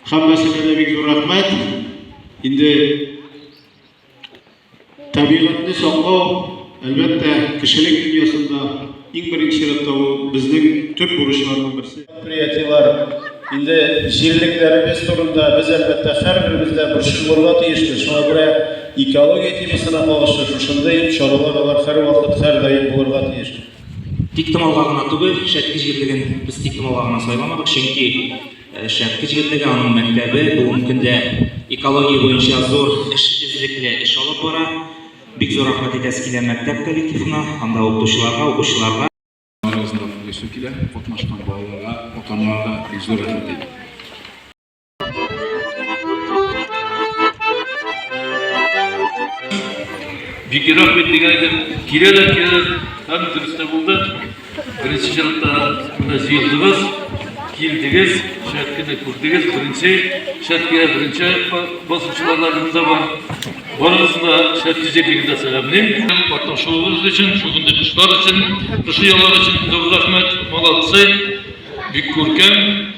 Һәммәсенә дә бик зур рәхмәт. Инде табигатьне саклау, әлбәттә, кешелек дөньясында иң беренче чиратта ул безнең төп бурычларның берсе. Предприятиеләр, инде җирлекләребез турында без, әлбәттә, һәрберебез дә борчылырга тиешбез. Шуңа күрә экология темасына кагылышлы шушындый чаралар алар һәрвакыт, һәрдаим булырга тиеш. Тиктомалга гына түгел, Шәтке җирлеген без тиктомалга гына сайламадык, чөнки Шәтке җирлеге, аның мәктәбе бүгенге көндә экология буенча зур эш, эзлекле эш алып бара. Бик зур рәхмәт әйтәсе килә мәктәп коллективына, анда укытучыларга, укучыларга. Барыгызны да хурлыйсым килә, катнашкан балаларга, ата-аналарга бик зур рәхмәт әйтәм. Бик ерак бит дигән идем. Киләләр, киләләр. Һәм дөрес тә булды. Беренче чиратта менә җыелдыгыз, килдегез, Шәткене күрдегез. Беренче Шәткегә беренче басучылар да монда бар. Барыгызны да Шәтке җирлегендә сәламлим. Катнашуыгыз өчен, шушындый кышлар өчен, кышы яллар өчен зур рәхмәт. Молодцы. Бик күркәм.